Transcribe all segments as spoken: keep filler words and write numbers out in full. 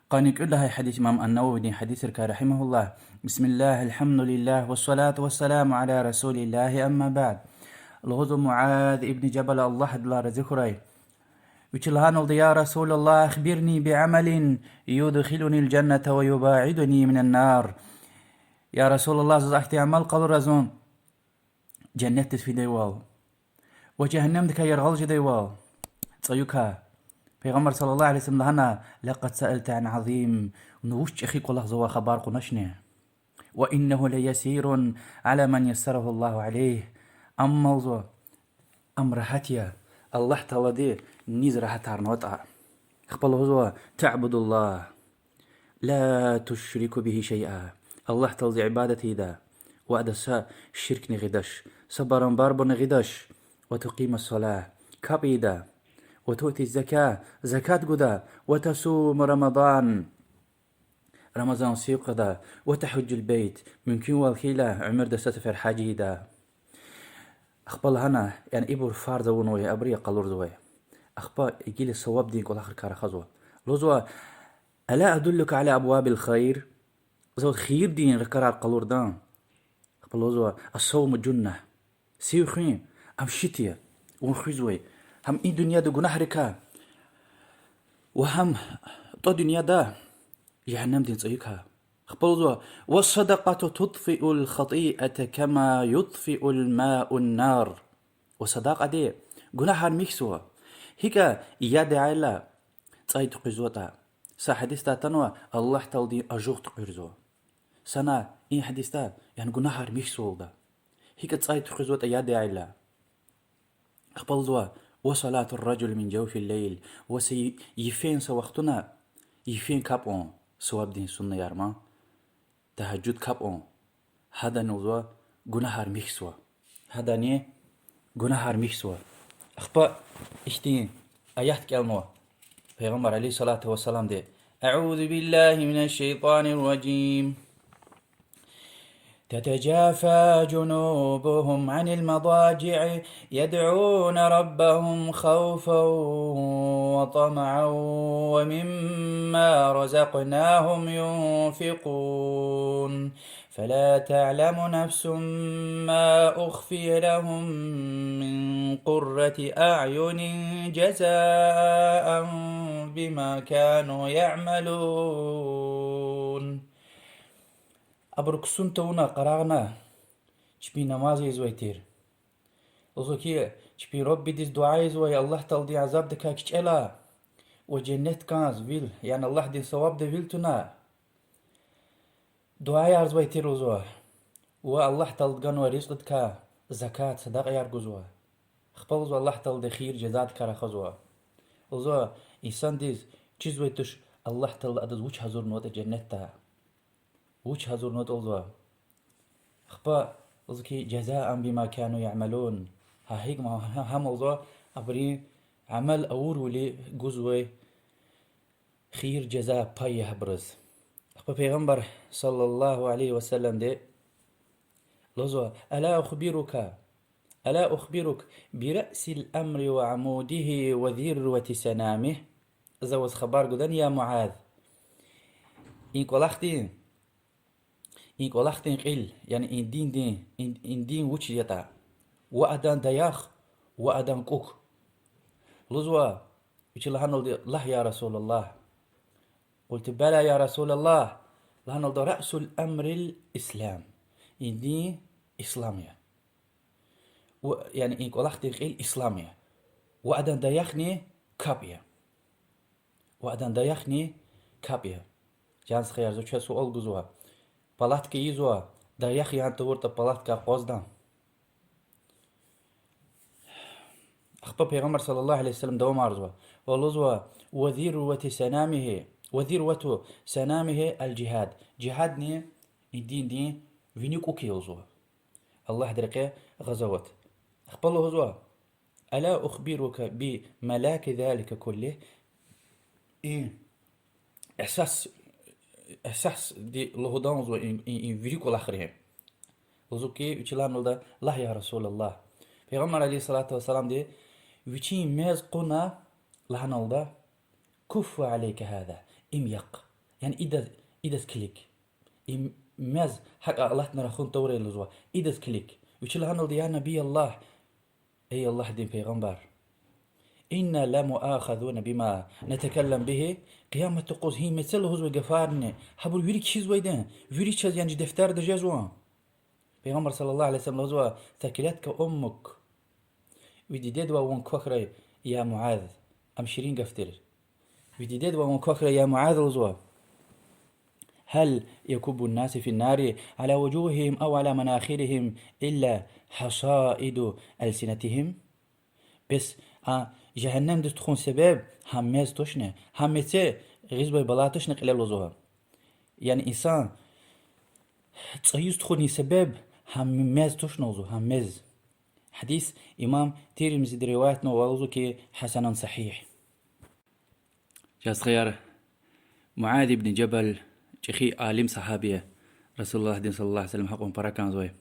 Къанни кӀуьд лагьай гьадис имам ан-Нававидин гьадисрикай, رحمه الله. بسم الله، الحمد لله، والصلاة والسلام على رسول الله، أما بعد. Лугьузва Муаз ибн Жабала, Аллагь адалай рази хьурай, вичи лагьаналда: يا رسول الله، أخبرني بعمل يدخلني الجنة ويباعدني من النار. Я Расулаллагь, заз ахьтин амал къалура зун, женнетдиз фидайвал ва жегьеннемдикай яргъал жедайвал цӀаюкай. Пайгъамбар صلى الله عليه وسلم лагьана: لقد سألت عن عظيم, вун вуч чӀехи кӀвалахзавай хабар кьуначни. وإنه ليسير على من يسره الله عليه. Амма лугьузва, ам рагьат я, Аллагь Таалади низ рагьатарнаватӀа. Ахпа лугьузва: تعبد الله لا تشرك به شيئا. Аллагь Тааладиз ибадат ийида ва Адаз са ширкни гъидач, са барамбарбурни гъидач, وتقيم الصلاة, капӀ ийида, وتؤتي الزكاة, закат гуда, وتصوم رمضان, Рамазан сив кьада, وتحج البيت, мумкинвал хьайила уьмуьрда са сефер гьаж ийида. Ахпа лагьана, яни ибур фарз авунвай, абуру я къалурзавай. Ахпа гила савабдин кӀвалахрикай рахазва. Лугьузва: ألا أدلك على أبواب الخير؟ Зав хайирдин ракӀарар къалурдан? Ахпа лугьузва: الصوم جنة. Сив хуьн, ам щит я, вун хуьзвай гьам и дуьньяда гунагьрикай ва гьам тӀва дуьньяда жегьеннемдин цӀаюкай. Ахпа лугьузва: والصدقة تطفئ الخطيئة كما يطفئ الماء النار. Ва садакьади гунагьар михьзава, гьикӀа яд ягъайла цӀай туькьуьзватӀа. Са гьадисда атанва: Аллагь Тааладин ажугъ туькьуьрзава. Сана и гьадисда, яни гунагьар михьзавалда, гьикӀа цӀай туькьуьзватӀа яд ягъайла. Ахпа лугьузва: وصلاة الرجل من جوف الليل. Ва са йифен са вахтуна йифен капӀун, савабдин суннаяр ман, тагьажжуд капӀун, гьадани лугьузва гунагьар михьзава. Гьадани гунагьар михьзава. Ахпа ихьтин аят кӀелнава Пайгъамбар عليه الصلاة والسلامди: أعوذ بالله من الشيطان الرجيم. تتجافى جنوبهم عن المضاجع يدعون ربهم خوفا وطمعا ومما رزقناهم ينفقون. فلا تعلم نفس ما أخفي لهم من قرة أعين جزاء بما كانوا يعملون. Абуру ксун тавуна къарагъна, чпин намаз ийизвай тир. Лугьузва хьи, чпин Раббидиз дуьа ийизвай, Аллагь Тааладин азабдикай кичӀела ва женнет кӀанз вил, яни Аллагьдин савабда вил туна, дуьаяр ийизвай тир лугьузва. Ва Аллагь Таалади ганвай ризкьидикай закат, садакьаяр гузва. Ахпа лугьузва Аллагь Таалади хийир жазадикай рахазва. Лугьузва, инсандиз чизвай туш, Аллагь Таалади адаз вуч гьазурнаватӀа женнетда. Вуч гьазурнаватӀа лугьузва. Ахпа лугьузва хьи, جزاء بما كانوا يعملون. Гьа гьикӀ ма-, гьа-, гьам лугьузва, абурун амал авурвиле гузвай хийир жаза, пай я гьабуруз. Ахпа Пайгъамбар صلى الله عليه وسلمди лугьузва: ألا أخبرك، ألا أخبرك برأس الأمر وعموده وذروة سنامه. За ваз хабар гудани, я Муаз, и кӀвалахдин, и кӀвалахдин кьил, яни и диндин, и, и дин вуч ятӀа, ва адан даях, ва адан кӀуьк. Лугьузва, вичи лагьаналда: لا يا رسول الله. قلت بلى يا رسول الله. Лагьаналда: رأس الأمر الإسلام. И дин ислам я. Ва, яни и кӀвалахдин кьил ислам я. Ва адан даях ни капӀ я. Ва адан даях ни капӀ я. Чан стхаяр, заз чаз суал гузва. Палатка ийизва, даях яна тавуртӀа, палатка акъвазда. Ахпа Пайгъамбар صلى الله عليه وسلم давамарзава ва лугьузва: وذروة سنامه، وذروة سنامه الجهاد. Жигьадни и диндин вини кӀуьк я лугьузва. Аллагьдин рекье гъазават. Ахпа лугьузва: ألا أخبرك بملاك ذلك كله؟ И эсас, эсасди лугьудан лугьузва и, и, и вири кӀвалахрин. Лугьузва хьи, вичи лагьаналда: لا يا رسول الله. Пайгъамбар عليه الصلاة والسلامди вичин мез кьуна лагьаналда: كف عليك هذا, им яхъ. Яни идаз, идаз килиг. И мез гьакӀа алатна рахун тавурай лугьузва. Идаз килиг. Вичи лагьаналда: يا نبي الله, эй Аллагьдин пайгъамбар, إنا لمؤاخذون بما نتكلم به, Къиямат юкъуз гьи мецел лугьузвай гафарни, гьабур вири кхьизвайди я, вири чаз, яни чи дефтерда жезва. Пайгъамбар صلى الله عليه وسلم лугьузва: ثكلتك أمك. Ви дидедивай вун квахьрай, я Муаз. Ам ширин гаф тир. Ви дидедивай вун квахьрай, я Муаз, лугьузва. هل يكب الناس في النار على وجوههم أو على مناخرهم إلا حصائد ألسنتهم. Бес а жегьеннемдиз тухун себеб гьа мез тушни, гьа мецел гъизвай бала тушни кьиле, лугьузва. Яни инсан цӀуз тухунин себеб гьа мез тушни, лугьузва, гьа мез. Гьадис имам Тирмизиди риваятнава, лугьузва хьи, حسن صحيح. Чан стхаяр, Муаз ибн Жабал чӀехи алим сагьаба я, Расулуллагьдин صلى الله عليه وسلم гьакьван пара кӀанзавай.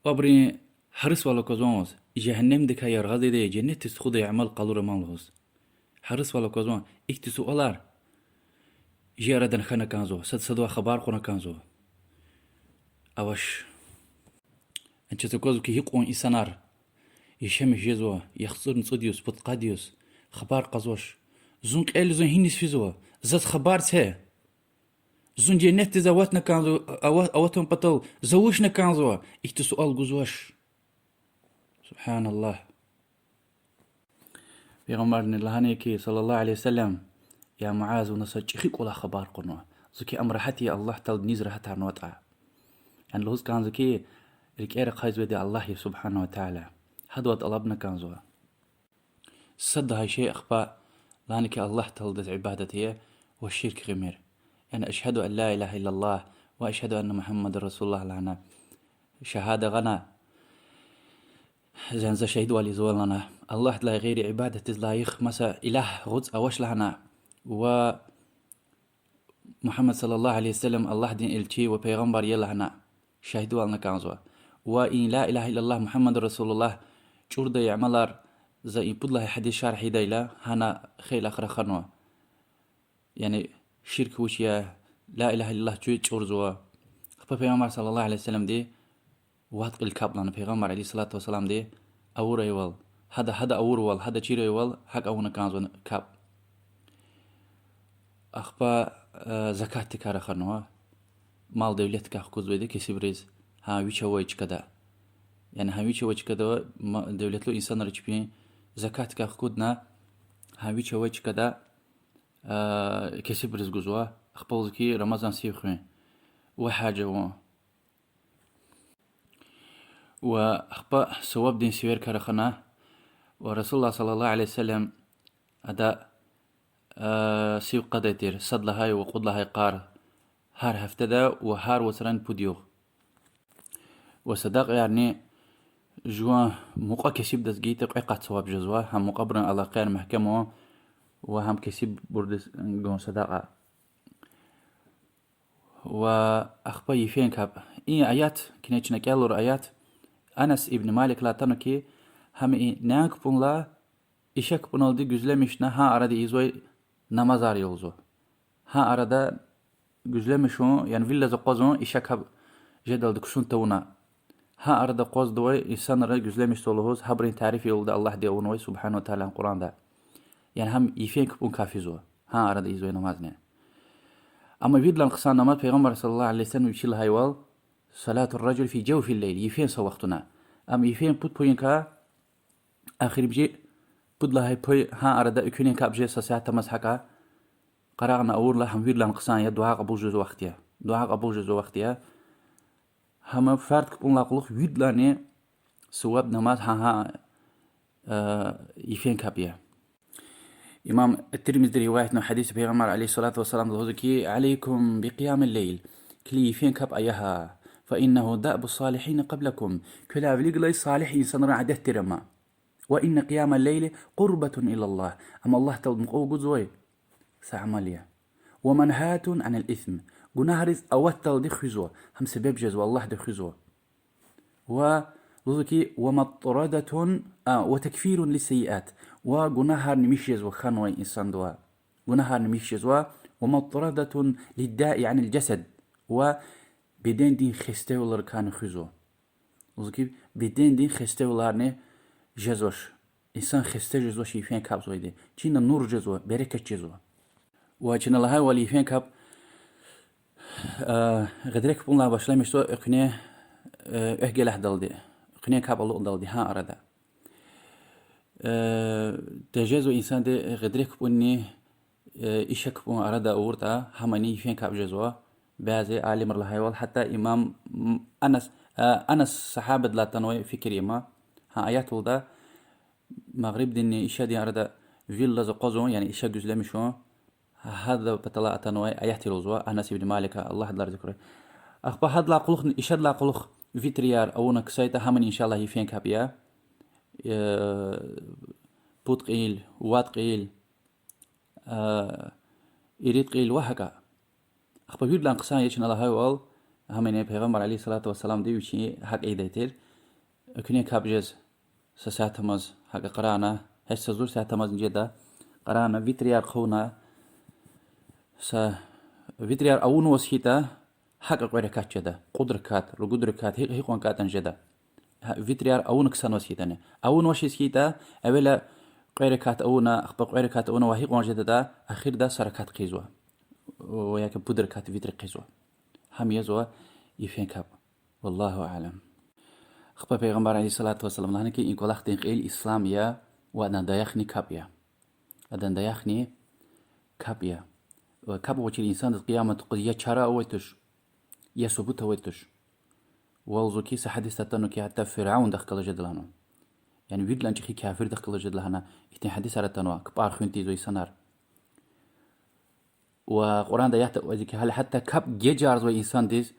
Ва абурун гьарисвал аквазваз, жегьеннемдикай яргъаз ийидай, женнетдиз тухудай амал къалура ман лугьуз. Гьарисвал аквазва, ихьтин суалар жи арадан хьана кӀанзава, сад садавай хабар кьуна кӀанзава. Авач. Чаз аквазва хьи, гьикьван инсанар яшамиш жезва, яхцӀурни цӀуд йис, пудкъад йис, хабар кьазвач. Зун кӀелзава, зун гьиниз физва, заз хабар це. Зун женнетдиз аватна кӀанзава, ава-, аватун патал за вучна кӀанзава, ихьтин суал гузвач. سبحان الله. Пайгъамбарни лагьана хьи, صلى الله عليه وسلم: я Муаз, вуна са чӀехи кӀвалах хабар кьунва. Зун хьи ам регьят я, Аллагь Таалади низ регьятарнаватӀа. Яни лугьуз кӀанзава хьи, рикӀера хъайизвайди Аллагь я سبحانه وتعالى. Гьадавай тӀалабна кӀанзава. Сад лагьай шей, ахпа лагьана хьи, Аллагь Тааладиз ибадат ая ва ширк гъимир. Яни أشهد أن لا إله إلا الله وأشهد أن محمدا رسول الله лагьана, шагьада гъана, зани за шагьидвал ийизва лагьана, Аллагьдилай гъейри ибадатдиз лайих маса илагь, гъуц авач лагьана, ва Мугьаммад صلى الله عليه وسلم Аллагьдин элчи ва пайгъамбар я лагьана, шагьидвална кӀанзава. Ва и لا إله إلا الله محمد رسول الله чӀурдай амалар, за и пуд лагьай гьадис шаргь ийидайла, гьана хейлахъ раханва. Яни ширк вуч я, لا إله إلا الله чуьз чӀурзава. Ахпа Пайгъамбар صلى الله عليه وسلمди вад кьил капӀ лагьана, Пайгъамбар عليه الصلاة والسلامди авурайвал, гьада, гьада авурвал, гьада чирайвал, гьакӀ авуна кӀанзава капӀ. Ахпа, э, закатдикай раханва. Мал-девлетдикай хкудзавайди кесибриз, гьа вич авай чкада. Яни гьа вич авай чкада, ма-, девлетлу инсанри чпин закатдикай хкудна, гьа вич авай чкада, э, кесибриз гузва. Ахпа лугьузва хьи, Рамазан сив хуьн ва гьаж авун. Ва ахпа савабдин сиверикай рахана, ва رسول الله صلى الله عليه وسلم ада, э, сив кьадай тир, сад лагьай ва кьуд лагьай къар гьар гьафтеда ва гьар вацран пуд югъ. Ва садакьаярни жуван мукьва-кесибдаз гайитӀа кьве къат саваб жезва, гьам мукьвабурун алакъаяр мягькемун ва гьам кесиббурдиз гун садакьа. Ва ахпа йифен капӀ. И аят, куьне чна кӀелайвал аят, Анас ибн Маликалай атанва хьи, гьам и нян кпӀунилай иша кпӀуналди гуьзлемишна гьа арада ийизвай намазар я лугьузва. Гьа арада гуьзлемишун, яни вил алаз акъвазун иша капӀ жедалди ксун тавуна. Гьа арада акъваздавай инсанри гуьзлемишзава лугьуз, гьабурун тариф ая лугьуда Аллагьди авунвай سبحانه وتعالى Къуръанда. Яни гьам йифен кпӀун кафизва, гьа арада ийизвай намазни. Амма виридалай хъсан намаз, Пайгъамбар صلى الله عليه وسلم вичи лагьайвал, صلاة الرجل في جوف الليل, йифен са вахтунда. Ам йифен пуд паюникай эхиримжи пуд лагьай пай, гьа арада экуьнин капӀ жез, са сят тамаз гьакӀа къарагъна авурла, гьам виридалай хъсан я, дуьа кьабул жезвай вахт я. Дуьа кьабул жезвай вахт я. Гьам фарз кпӀунилай кьулухъ виридалайни суваб намаз гьа, гьа, э, йифен капӀ я. Имам Тирмизиди риваятнавай гьадис, Пайгъамбар عليه الصلاة والسلام лугьузва хьи, عليكم بقيام الليل, килиг йифен капӀ ая гьа, فإنه دأب الصالحين قبلكم, квелай вилик галай салигь инсанрин адет тир ам. وإن قيام الليل قربة إلى الله, ам Аллагь Таалади мукьув гузвай са амал я. ومنهاة عن الإثم, гунагьриз аватдалди хуьзва, гьам себеб жезва Аллагьди хуьзва. Ва лугьузва хьи, ومطردة, а, وتكفير للسيئات, ва гунагьарни михьи жезва хьанвай инсандивай. Гунагьарни михьи жезва, ومطردة للداء عن الجسد, ва бедендин хестевилерикайни хуьзва. Лугьузва хьи, бедендин хестевилерни жезвач. Инсан хесте жезвач йифен капӀзавайди. Чина нур жезва, берекат жезва. Ва чна лагьайвал, йифен капӀ, э, гъетер кпӀунилай башламишзава, экуьнин, э, экв гелахьдалди, экуьнин капӀ алукьдалди гьа арада. Э, тежезва инсанди гъетер кпӀунни, э, иша кпӀун арада авуртӀа, гьамани йифен капӀ жезва. Бязи алимри лагьайвал, гьатта имам, м, Анас, э, Анас сагьабадилай атанвай фикир я им. Гьа аятдалди, магърибдинни ишадин арада вил алаз акъвазун, яни иша гуьзлемишун, гьадан паталай атанвай аят я лугьузва Анас ибн Малика, Аллагь адалай рази хьурай. Ахпа гьадалай кьулухъ, ишадилай кьулухъ витрияр авуна ксайтӀа, гьамани, иншаллагь, йифен капӀ я. Э, пуд кьил, вад кьил, э, ирид кьил ва гьакӀа. Ахпа виридалай хъсан я чна лагьайвал, гьамани Пайгъамбар عليه الصلاة والسلامди вичи гьакӀ ийидай тир. Экуьнин капӀ жез, са сятамаз гьакӀа къарагъна, гьич са зур сятамаз жеда, къарагъна, витрияр хъувуна, са витрияр авунваз хьайитӀа, гьакӀа кьве ракат жеда, кьуд ракат, ругуд ракат, гьи-, гьикьван кӀантӀани жеда. Гьа, витрияр авуна ксанваз хьайитӀани. Авунвачиз хьайитӀа, эвела кьве ракат авуна, ахпа кьве ракат авуна ва гьикьван жедатӀа, эхирда са ракат хъийизва. Ва я пуд ракат витр хъийизва. Гьам язва йифен капӀ. والله أعلم. Ахпа Пайгъамбар عليه الصلاة والسلام лагьана хьи, и кӀвалахдин кьил ислам я, ва адан даях ни капӀ я. Адан даях ни капӀ я. Ва капӀ авачир инсандиз къиямат къуз я чара авай туш, я субут авай туш. Ва лугьузва хьи, са гьадисда атанва хьи, гьатта фиръавндахъ галаз жеда лагьана. Яни виридалай чӀехи кафирдахъ галаз жеда лагьана, ихьтин гьадисар атанва, кпӀар хуьн тийизвай инсанар. Ва Къуръанда аят ава хьи, гьатта капӀ гежарзавай инсандиз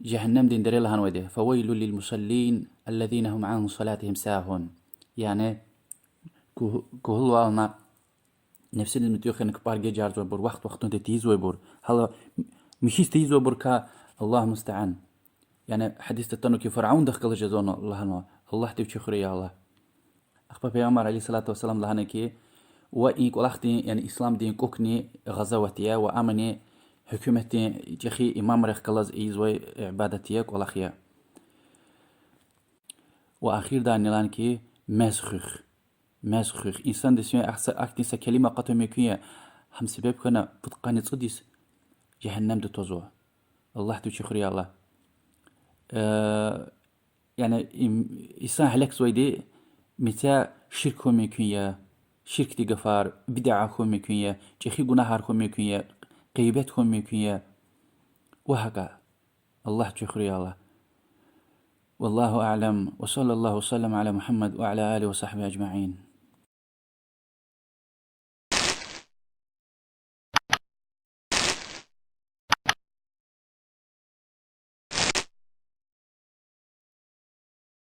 жегьеннемдин дере лагьанвайди я: فويل للمصلين الذين هم عن صلاتهم ساهون. Яни кугь-, куьгьлвална, нефсидиз муьтӀуьгъ хьана кпӀар гежарзавайбур, вахт-вахтунда тийизвайбур, гьала михьиз тийизвайбурукай, الله المستعان. Яни гьадисда атанва хьи, фиръавндахъ галаз жезва лагьанва. Аллагьдив вичи хуьрай, я Аллагь. Ахпа Пайгъамбар عليه الصلاة والسلام лагьана хьи, ва и кӀвалахдин, яни исламдин кӀукӀни гъазават я, ва амни гьукуматдин чӀехи имамрихъ галаз ийизвай ибадат я, кӀвалах я. Ва эхирдайни лагьана хьи, мез хуьх. Мез хуьх. Инсандиз ахса ахьтин са келима акъатун мумкин я, гьам себеб хьана пудкъанни цӀуд йис жегьеннемда твазва. Аллагьдив вичи хуьрай, я Аллагь. Э, яни им-, инсан гьалекзавайди мецяй ширк хьун мумкин я, ширкдин гафар, бидаа хьун мумкин я, чӀехи гунагьар хьун мумкин я, гъибет хьун мумкин я. Ва гьакӀа. Аллагьдив вичи хуьрай, я Аллагь. والله أعلم، وصلى الله وسلم على محمد وعلى آله وصحبه أجمعين.